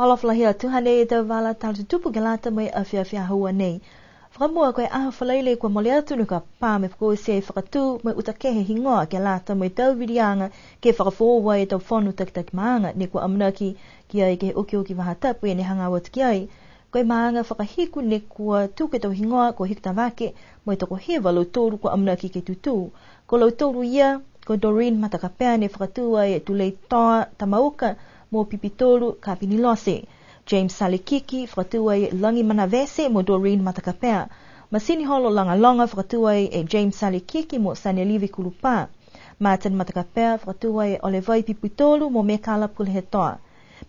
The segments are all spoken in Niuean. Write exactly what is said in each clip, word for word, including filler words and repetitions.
Alofa lahi atu, hanei e tau vala tala tutupu ke lata mo e afiafi Aho Ua nei. Fakamua, ko e aho Falaile kua mole atu ne kua pā mo e fakaoti e fakatū mo e uta kehe higoa ke lata mo e tau viliaga ke fakafoou ai e tau fono takitaki maaga ne kua amanaki ki ai ke he okioki faahi tapu ne hagaao atu ki ai. Ko e maaga fakahiku ne kua tuku e tau higoa ko Hikutavake mo e tokohiva a lautolu kua amanaki ke tutū. Ko lautolu ia, ko Doreen Matakapea ne fakatū ai e Tulei Toa Tamauka mo Pipitolu Kapinilose. James Salekiki fakatū ai e Lagi Manavese mo Doreen Matakapea. Masiniholo Lagaloga fakatū ai e James Salekiki mo Sanelivi Kulupā. Martin Matakapea fakatū ai e Olevai Pipitolu mo Mekala Pulehetoa.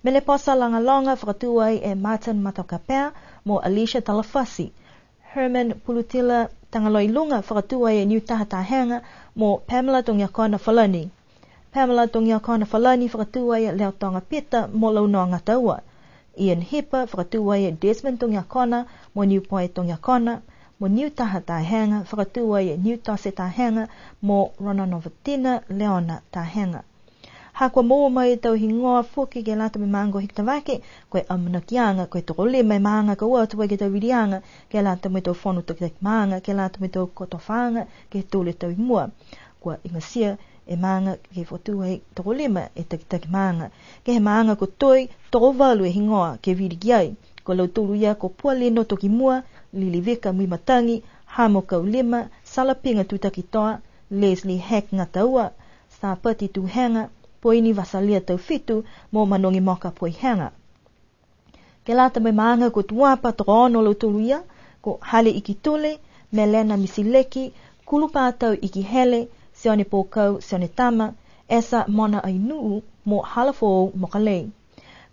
Meleposa Lagaloga fakatū ai e Martin Matakapea mo Alicia Talafasi. Herman Pulutila Tagaloailuga fakatū ai e Niutaha Tahega mo Pamela Togiakona Falani. Pamela Togiakona Falani fakatū ai e Leotoga Pita mo Launoa Gataua. Ian Hipa fakatū ai e Desmond Togiakona mo Niupoe Togiakona, mo Niutaha Tahega fakatū ai e Niutose Tahega mo Rona Novatina Leona Tahega. Ha kua moua mai e tau higoa foki ke lata mo e maaga ko Hikutavake, ko e amanakiaga, ko e tokolima e maaga ka o atu ai ke he tau viliaga ke lata mo e tau fono takitaki maaga, ke lata mo e tau kotofaaga ke he tolu e tau i mua. Kua igatia e maaga ke fakatū ai tokolima e takitaki maaga. Ke he maaga ko Toi, tokovalu e higoa ke vili ki ai. Ko lautolu ia ko Pualino Tokimua, Lilivika Muimatagi, Hamo Kaulima, Salapiga Tutakitoa, Leslie Heck Gataua, Sapati Tuhega, Poini Vasalia Taufitu, mo Manogi Moka Poihega. Ke lata mo e maaga ko Tuapa, tokoono lautolu ia, ko Hale Ikitule, Melena Misileki, Kulupatau Ikihele, Sione Pokau, Sione Tama, Esa Mona Ainuu, mo Halafoou Mokalei.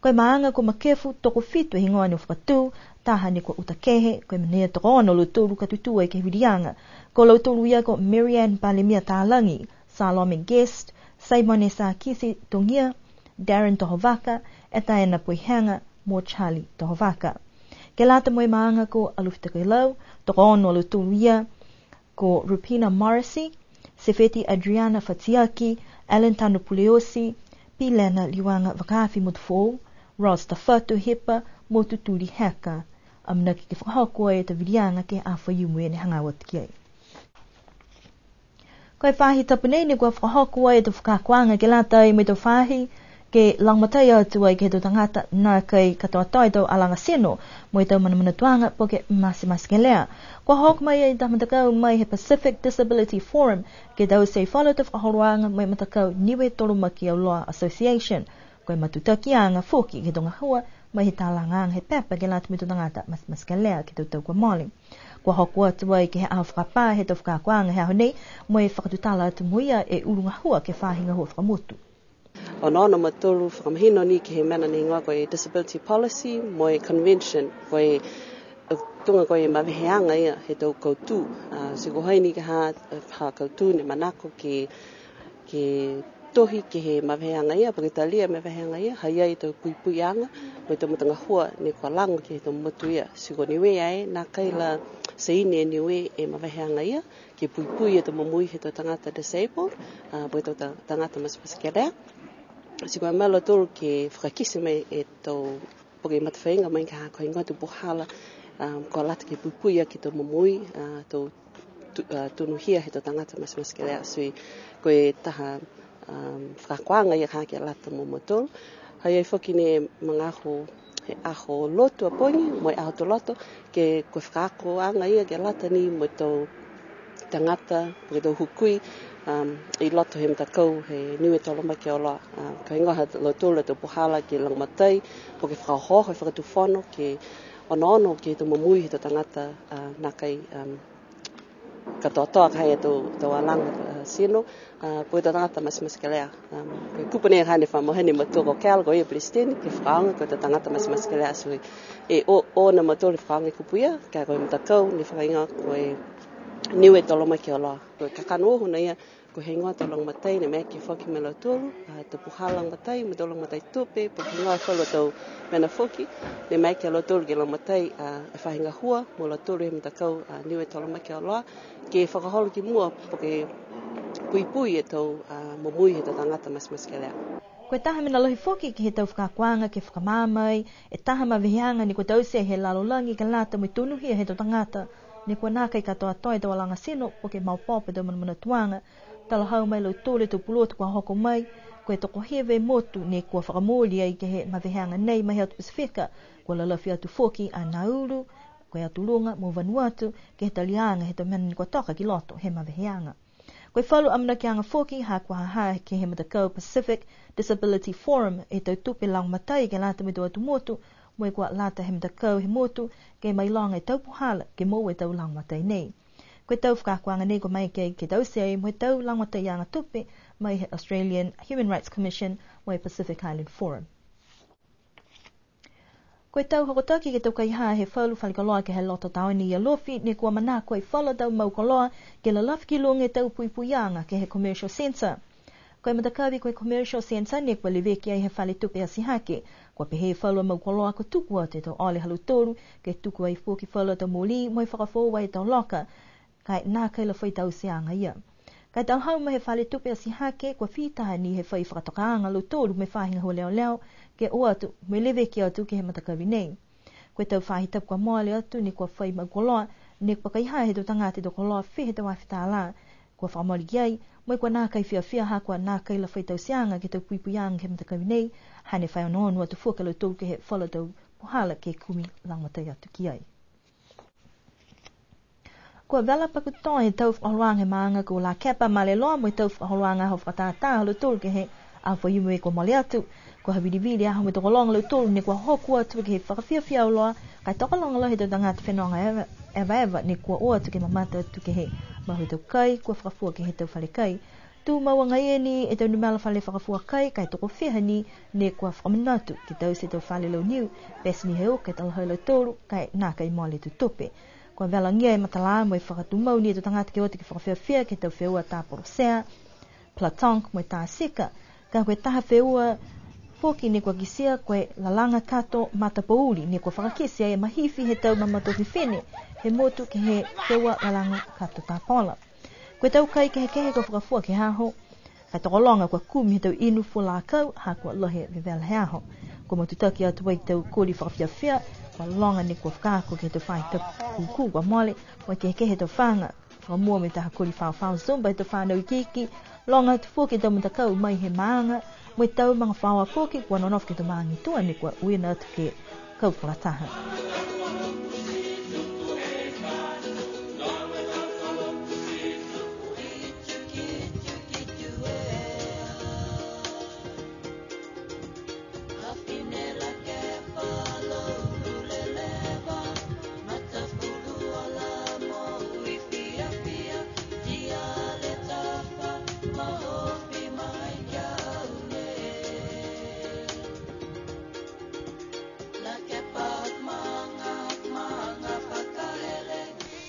Ko e maaga ko Makefu, tokofitu e higoa ne fakatū, taha ne kua uta kehe, ko e mena ia tokoono lautolu ka tutū ai ke he viliaga. Ko lautolu ia ko Marianne Palemia Talagi, Salome Guest, Simone Sakisi Togia, Darren Tohovaka, Etaena Poihega, mo Charlie Tohovaka. Ke lata mo e maaga ko Alofi Tokelau, tokoono a lautolu ia, ko Rupina Morrissey, Sefeti Adriana Fatiaki, Alan Tano Puleosi, Pilena Liuaga Vakaafi Motufoou, Ross Tafatu Hipa, mo Tutuli Heka. Amanaki ke fakahoko e tau viliaga ke he aho Faiumu ne hagaao atu ki ai. Ko e faahi tapu nei ne kua fakahoko e tau fakaakoaga ke lata mo e tau faahi ke lagomatai atu ai ke he tau tagata nākai katoatoa e tau alaga tino mo e tau manamanatuaga po ke matematekelea. Kua hoko mai e tau matakau mai he Pacific Disability Forum ke taute e falu tau fakaholoaga mo e matakau Niue Tolomaki Auloa Association. Ko e matutakiaga foki ke he tau gahua mai he talagaaga he pepa ke lata mo e tau tagata matematekelea ke he tau tau kua mole. Kua hoko atu ai ke he aho fakapā he tau fakaakoaga he aho nei, mo e fakatutala atu mo ia e ulu gahua ke he faahi gahua fakamotu. Onoono a mautolu fakamahino ni ke he mena ne higoa ko e Disability Policy mo e Convention, ko e tuga ko e maveheaga ia he tau kautū. A, ti ko hai ni ke he ha, ha kautū ne manako ke, ke tohi ke he maveheaga ia, po ke talia e maveheaga ia, ha i ai e tau puipuiaga, mo e tau matagahua ne kua lago ke he tau motu ia. Ti ko Niue ai, nākai la saini e Niue e maveheaga ia, ke puipui e tau momoui he tau tagata disabled, a, po ke tau ta-, tagata matematekelea. Ti ko e mena a lautolu ke fakakite mai e tau, po ke matafaiga mai ke he ha ko e heigoa e tau puhala, a, kua lata ke puipui aki e tau momoui, a, tau tu-, a, tonuhia he tau tagata matematekelea. Ti ko e taha, um, fakaakoaga ia ka ke lata mo mautolu. Ha i ai foki ne magaaho he aho Lotu a pogi, mo e aho Tuloto, ke ko e fakaakoaga ia ke lata ni mo e tau tagata, po ke tau hukui, um, i loto he matakau he Niue Tolomaki Auloa. Um, ko e heigoa ha lautolu a tau puhala ke lagomatai, po ke fakaohooho e Fakatufono, ke onoono ke he tau momoui he tau tagata, uh, nākai, um, katoatoa ka e tau, tau alaga, a, tino, a, po ke tau tagata matematekelea. Um, ko e kupu nei ka ne fa mahani e matua ko Kel, ko ia e Pelesiteni, ke fakaaoga ko e tau tagata matematekelea. So, e o, o na mautolu ne fakaaoga e kupu ia, ka ko e matakau ne fakahigoa ko e Niue Tolomaki Auloa. Ko e kakano uho na ia, ko e heigoa e tau lagomatai, ne maeke foki mo lautolu, a, tau puhala lagomatai, mo e tau lagomatai tupe, po ke heigoa e falu tau mena foki, ne maeke a lautolu ke lagomatai, a, e faahi gahua, mo lautolu he matakau, a, Niue Tolomaki Auloa, ke fakaholo ki mua, po ke puipui e tau, a, momoui he tau tagata matematekelea. Ko e taha mena lahi foki ke he tau fakaakoaga ke fakamaama ai e taha maveheaga ne kua taute he lalolagi ke lata mo e tonuhia he tau tagata ne kua nākai katoatoa e tau alaga tino po ke maopoopo e tau manamanatuaga. Talahau mai e lautolu e tau pulotu kua hoko mai, ko e tokohiva e motu ne kua fakamooli ai ke he maveheaga nei mai he atu Pasifika, kua lalafi atu foki a Nauru, ko e atu luga mo Vanuatu, ke he taliaga he tau mena ne kua toka ki loto he maveheaga. Ko e falu amanakiaga foki ha kua ha ha ke he matakau Pacific Disability Forum e tau tupe lagomatai ke lata mo e tau atu motu, mo e kua lata he matakau he motu ke mailoga e tau puhala ke moua e tau lagomatai nei. Ko e tau fakaakoaga nei kua maeke ke taute ai mo e tau lagomataiaga tupe mai he Australian Human Rights Commission mo e Pacific Island Forum. Ko e tau hokotaki ke tau kaihā he falu fale koloa ke he loto taone i Alofi, ne kua manako e falu tau mau koloa ke lalafi ki luga e tau puipuiaga ke he Commercial Centre. Ko e matakavi ko e Commercial Centre ne kua leveki ai he fale tupe atihake. Kua pehē e falu mau koloa kua tuku atu e tau ole ha lautolu, ke tuku ai foki falu tau molī mo e fakafoou ai e tau loka. Ka e nākai la fai tauteaga ia. Ka e talahau mai he fale tupe atihake, kua fita ni he fai fakatokaaga a lautolu mo e faahi gahua leoleo, ke o atu, mo e leveki atu ke he matakavi nei. Ko e tau faahi tapu kua mole atu ne kua fai mau koloa, ne kua kaihā he tau tagata e tau koloa fiha e tau afe tālā, kua fakamole ki ai, mo e kua nākai fiafia ha kua nākai la fai tauteaga ke he tau puipuiaga ke he matakavi nei, hane fai onoono atu foki a lautolu ke he falu tau puhala ke kumi lagomatai atu ki ai. Kua vela pakutoa e tau fakaholoaga he maaga ko Lakepa Maleloa mo e tau fakaholoaga aho fakatātā ha lautolu ke he aho Faiumu kua mole atu. Kua havilivili aho mo e tokologa a lautolu ne kua hoko atu ke he fakafiafia auloa, ka e tokologa lahi e tau tagata fenoga eva, evaeva ne kua o atu ke mamata atu ke he mau he tau kai, kua fakafua ke he tau fale kai. Tumau agaia ni e tau numela fale fakafua kai, ka e tokofiha ni ne kua fakamanatu ke taute e tau fale launiu, pete ni he uka e talahau e lautolu, ka e nākai mole e tau tupe. Kua velagia e matalā mo e fakatumau ni e tau tagata ke o atu ke fakafiafia ke he tau feua tā polosea, platonk mo e tā sika. Ka ko e taha feua foki ne kua kitia ko e lalaga kato matapouli, ne kua fakakite ai e mahifi he tau mamatua fifine he motu ke he feua lalaga kato tāpola. Ko e tau kai kehekehe kua fakafua ke he aho, ka e tokologa kua kumi he tau inu fulakau, ha kua lahi e vevela he aho. Kua matutaki atu ai e tau koli fakafiafia, kua loga ne kua fakaako ke he tau faahi tapu kūkū kua mole, mo e kehekehe e tau faga, fakamua mo e taha koli faofao Zumba he tau fanau ikiiki, loga atu foki e tau matakau mai he maaga, mo e tau magafaoa foki kua nonofo ke he tau maaga i tua ne kua uiina atu ke kau fakalataha.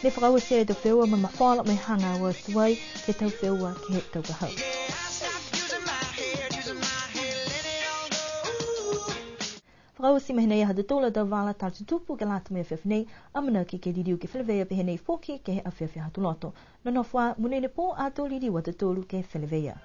Ne fakaoti e tau feua ma mafola mo e hagaao atu ai ke he tau feua ke he tau ka hau. Fakaoti mai nei ha tautolu a tau vala tala tutupu ke lata mo e afiafi nei, amanaki ke liliu ke feleveia pehē nei foki ke he afiafi Aho Tuloto. Nonofo ā, monuina e pō, ato liliu a tautolu ke feleveia.